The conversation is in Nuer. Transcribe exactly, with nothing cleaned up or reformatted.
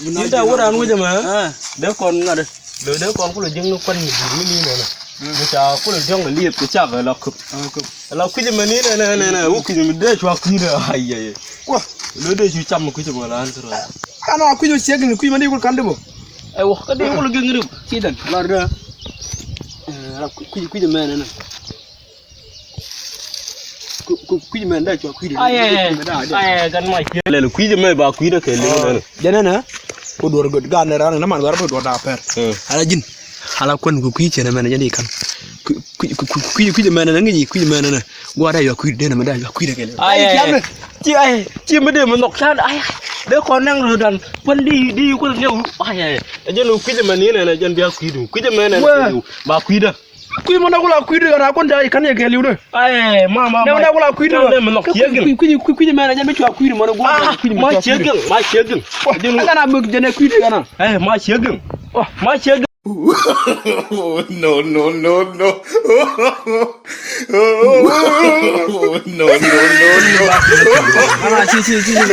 Ni ta wä raan wec ɛmɛ. Dee kɔn ŋa̱t. Dee, dee kɔn kulɛ jiäkni kuan mi di̱i̱t mi ni nɛnɛ. Mi ca kulɛ diɔ̱ŋ kɛ liɛp kɛ cak ɛ la köp. Ɛ la kui̱c ɛmɛ ni nɛnɛ nɛnɛ. Wä kui̱c ɛmɛ dee cua kui̱dɛ. Ai, ai, ai. Wä. Lo dee cu cam kui̱c ɛmɛ la an kärɔa. Kan wa kui̱c ɔ ciek ni kui̱c mɛ ni kul kan dee bä. Ɛ wä kä dee kul gek ni dee bä. Ci dan. Lar dee. Ɛ, kui̱c, kui̱c ɛmɛ nɛnɛ. Ku, ku, kui̱c mɛn dee cua kui̱dɛ. Ayɛ, ayɛ, gan ma ciek. Lɛl kui̱c mɛ ba kui̱dɛ kɛ liŋ nɛnɛ. Jɛn nɛnɛ. Ku duɔr gɔ̱t gan nɛ ran nɛ man duɔr bä duɔr da pɛr. Ala ji̱n. Ala kuɛn ku kui̱c cɛn mɛn jɛn ikan. Ku, ku, ku, ku, kui̱c, kui̱c mɛn nɛ ŋi̱c kui̱c mɛn nɛ. Gua̱a̱r dee cua kui̱dɛ, dee nɛ mɛ dee cua kui̱dɛ kɛ liŋ. Ayɛ. Ci, ayɛ, ci mi dee mi nhɔk can, ayɛ. Dee kɔn nɛŋ röödan. Kuɛn di, di kuɛn nɛw. Ayɛ. Jɛn kui̱c mɛn ni nɛnɛ jɛn bia kui̱dɛ. Kui̱c mɛn nɛnɛ. Ba kui̱dɛ. Kui̱ mɔnɛ kula kui̱dɛ kana kun ta ikan yɛ kɛ liwdɛ. Ai, ma, ma, ma. Nɛ kula kui̱dɛ. Nɛ mɛ nɔk ciek gin. Kui̱, kui̱, kui̱, kui̱ mɛn jɛn mi cua kui̱dɛ mɔnɛ guɔ. Ah, kui̱ ma ciek gin, ma ciek gin. Kana bek jɛn kui̱dɛ kana. Ai, ma ciek gin. Ma ciek gin. No, no, no, no. No, no, no, no. Ala ci, ci, ci, ci.